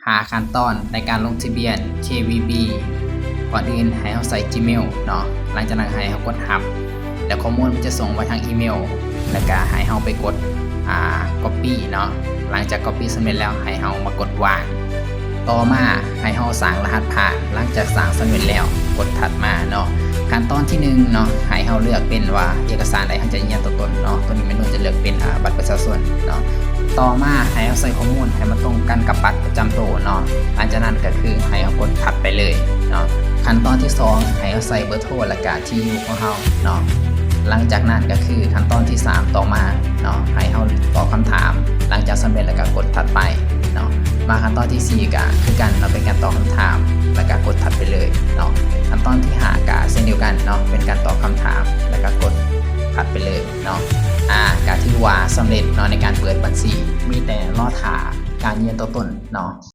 ຫ້າຂັ້ນຕອນໃນການລົງທະບຽນ ເຄວີບີ. ກ່ອນອື່ນໃຫ້ເຮົາໃສ່ Gmail ເນາະ, ຫຼັງຈາກນັ້ນໃຫ້ເຮົາກົດຮັບ ແລ້ວຂໍ້ມູນມັນຈະສົ່ງໄປທາງອີເມວ ແລ້ວກະໃຫ້ເຮົາໄປກົດ ອ່າ copy ເນາະ. ຫຼັງຈາກ copy ສຳເລັດແລ້ວ ໃຫ້ເຮົາມາກົດວາງ. ຕໍ່ມາໃຫ້ເຮົາສ້າງລະຫັດຜ່ານ. ຫຼັງຈາກສ້າງສຳເລັດແລ້ວ ກົດຖັດມາເນາະ. ຂັ້ນຕອນທີໜຶ່ງເນາະ, ໃຫ້ເຮົາເລືອກເປັນວ່າເອກະສານໃດເຮົາຈະຢືນຢັນຕົວຕົນເນາະ. ຕົວນີ້ແມ່ນໜູຈະເລືອກເປັນ ອ່າ ບັດປະຊາຊົນເນາະ. ຕໍ່ມາໃຫ້ເຮົາໃສ່ຂໍ້ມູນໃຫ້ມັນຕົງກັນກັບບັດປະຈຳໂຕເນາະ. ຫຼັງຈາກນັ້ນກໍຄືໃຫ້ເຮົາກົດຖັດໄປເລີຍເນາະ. ຂັ້ນຕອນທີສອງ ໃຫ້ເຮົາໃສ່ເບີໂທ ແລ້ວກະທີ່ຢູ່ຂອງເຮົາເນາະ. ຫຼັງຈາກນັ້ນກໍຄືຂັ້ນຕອນທີສາມຕໍ່ມາເນາະ, ໃຫ້ເຮົາຕອບຄຳຖາມ. ຫຼັງຈາກສຳເລັດແລ້ວກໍກົດຖັດໄປເນາະ. ມາຂັ້ນຕອນທີສີ່ກໍຄືກັນເນາະ, ເປັນການຕອບຄຳຖາມ ແລ້ວກໍກົດຖັດໄປເລີຍເນາະ. ຂັ້ນຕອນທີຫ້າກໍເຊັ່ນດຽວກັນເນາະ, ເປັນການຕອບຄຳຖາມ ແລ້ວກໍກົດຖັດໄປເລີຍເນາະ. ອາ ກໍຖືວ່າສຳເລັດເນາະໃນການເປີດບັນຊີ, ມີແຕ່ລໍຖ້າການຢືນຢັນຕົວຕົນເນາະ.